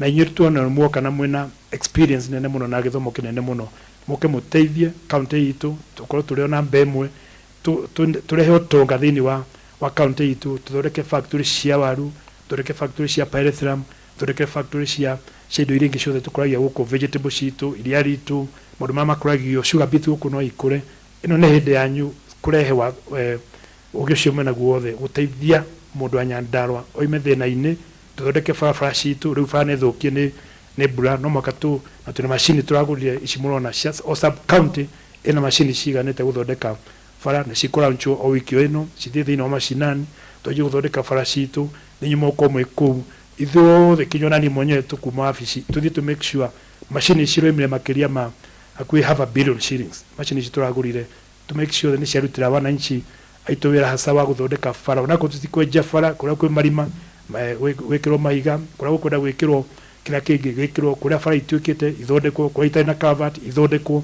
Na inyuĩ tuona muoka na mwĩna experience nene mũno na gĩthomo kĩnene mũno, mũke mũteithie county itũ tũkorwo tũrĩ o namba ĩmwe, tũrehe ũtonga thĩinĩ wa county itũ, tũthondeke factory cia waru, tũthondeke factory cia pyrethrum, tũthondeke factory cia indo iria ingĩ ciothe tũkũragia gũkũ, vegetable citũ, iria ritũ, maũndũ marĩa makũragio, sugar beet gũkũ no ikũre. Ĩno nĩ hĩndĩ yanyu kũrehe wa ũgĩ ũcio mwĩnaguo wothe gũteithia mũndũ wa Nyandarua oime thĩna-inĩ, tũthondeke barabara citũ. Rĩu bara nĩ thũkie nĩ mbura, no mũhaka tũ na twĩna macini tũragũrire ici mũrona cia o sub county ĩna macini ciganĩte gũthondeka bara, na cikũlaunchwo o wiki o ĩno cithiĩ thĩinĩ wa macinani, twanjie gũthondeka bara citũ. Nĩ inyuĩ mũgũkorwo mwĩ kũu ithuothe, kinya ona niĩ mwenyewe tũkuma wabici tũthiĩ tũ make sure macini ciroimire makĩria ma hakuhĩ half a billion shillings, macini ici tũragũrire, to make sure nĩ ciarutĩra wananchi aitũ wĩra hasa wa gũthondeka bara, onakorwo tũtikwenja bara kũrĩa kwĩ marima gwĩkĩrwo mahiga, kũrĩa gũkwenda gwĩkĩrwo kĩrĩa kĩngĩ gwĩkĩrwo, kũrĩa bara ituĩkĩte ithondekwo, kũrĩa itarĩ na culvert ithondekwo.